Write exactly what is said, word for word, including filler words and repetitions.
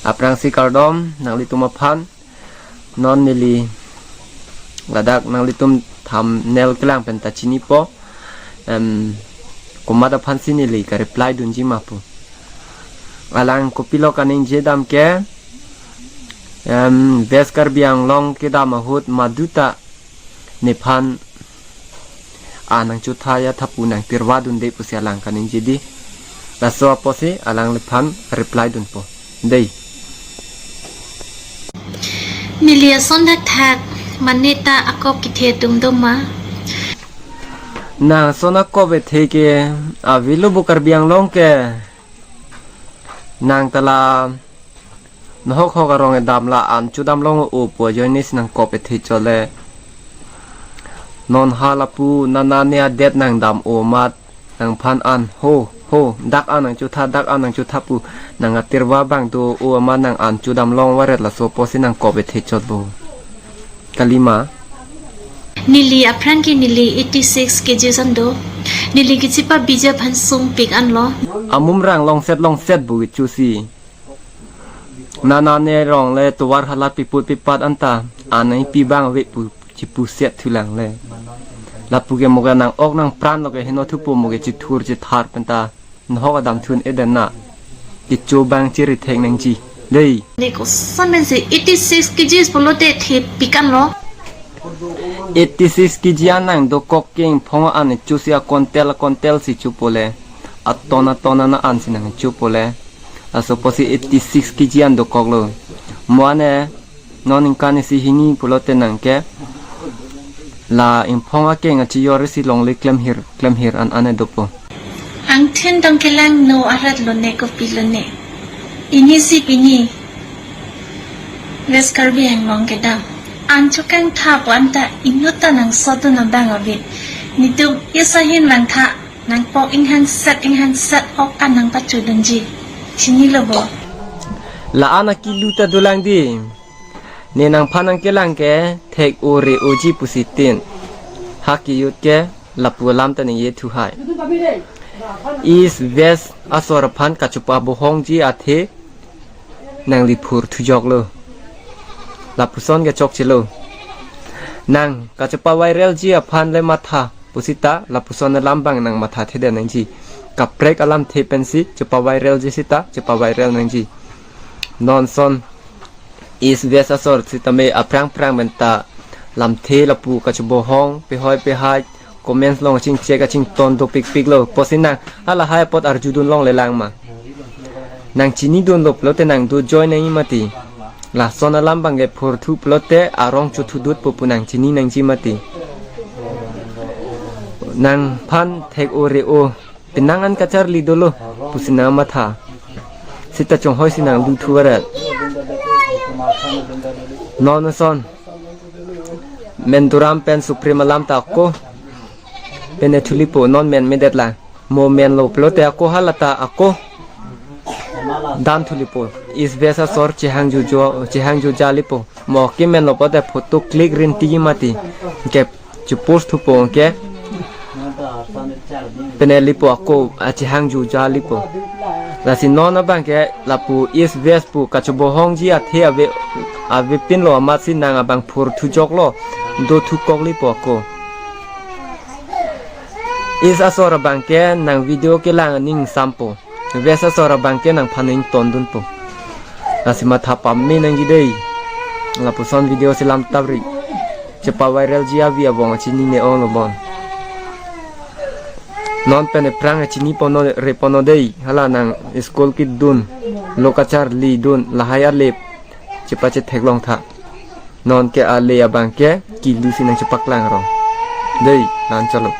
Aphrangsi kardom nanglitum aphan. Non neli ladak nanglitum thumbnail kelang pen ta chinipo. Em, komat aphansi neli ka-reply dunji ma pu. Alang kopilo kaningje dam ke, em, West Karbi Anglong kedam ahut maduta nephan an nangchotha ya tha pu nangtirva dunde pusi alang kaningje dei. Laso apotsi alangliphan reply dunpo dei. Neli ason thakthak, mane ta akop kethe atum do ma? Nang ason akop ethe ke avelo bo Karbi Anglong ke. Nang ta la nohok hok arong edam la an chodam long o pu ajoine si nangkop ethe chot le. Non ha lapu nanane adet nangdam o amat nangphan an ho ho dak an nangchotha, dak an nangchotha pu nang atirva abang do o amat nang an chodam long varet, laso apotsi nangkop ethe chot bo. Kali ma? Neli aphrang ke neli eighty six kgs an do. Neli kechipabiji aphan sungpik anlo. Amumrang longset longset bo kechosi. Nanane arong le tovar hala piput pipat anta an nangpi abang ave pu chipuset thulang le. Lapu ke mo ke nang ok nang pran lo ke heno thupo, mo ke chithur chithar penta nohok adam thun eden na. Kecho abang chiri thek nangji dei. Ne koson pensi eighty six kgs pulote thepik anlo? Eighty six kg an nang dokok ke ingphong an chosi akontel akontel si chopo le, aton aton ana an si nangchopo le. Laso apotsi eighty six kg an dokoklo. Mo ane non ingkan isi hini pulote nang ke la ingphong akeng achijor si longle klemhir klemhir an ane dopo. Angthin tong kelangno arat lone kopilone. Ini si pini West Karbi Anglong kedam an chokangtha pu anta inut ta nang sodun abang ave. Netum isa ahin vangtha, nangpok inghangset inghangset ok an nangpachodunji. Chinilo bo? La-an akilu ta dolang dei. Ne nangphan nangkelang ke thek o re oji pusi tin. Ha kejut ke lapu alam ta ningje thu hai. East West asor aphan kachopabohongji athe nangli phurthujoklo. Lapuson ke chokchelo. Nang kachopaviralji aphan le matha pusita lapuson alam abang nang matha thedam nangji. Kaprek alamthe pensi chopaviralji sita chopaviral nangji. Non ason East West asor sitame aphrang phrang penta lamthe lapu kachobohong pehoi pehai comments along chingchek achington dopikpiklo. Pusi nang halahai apot arjudun longle lang ma? Nang chinidunlo pulote nang do join nangji mati. Lason alam abang ke phurthu pulote arong chothudut pu pu nang chini nangji mati. Nangphan thek o re o penang an kacharli dolo pusi nang matha. Sita chonghoi si nang luthu varet. Non ason Menduram pen Supreme alam ta ako pene thulipo, non men medet lang. Mo menlo pulote ako halata ako dan thulipo. East West asor chehangjujo chehangjuja lipo. Mo ke menlo pulote photo click rinti mati. Ke chipost thupo ke pene lipo ako achehangjuja lipo. Lasi non abang ke lapu East West pu kachobohongji athe ave avepinlo amatsi nang abang phurthujoklo, dothukok lipo ako. East asor abang ke nang video kelang aning sampo. West asor abang ke nangphan ingtondunpo. Lasi matha pame nangji dei. Lapuson video si lam tapri. Chepaviralji avi abong achinine onglo bon. Non pen ephrang achini pono re pono dei. Hala nang school kedun, lo kacharlidun, lahai alep chepachetheklong tha. Non ke ale abang ke kilu si nang chepaklang rong. Dei, nang chalo.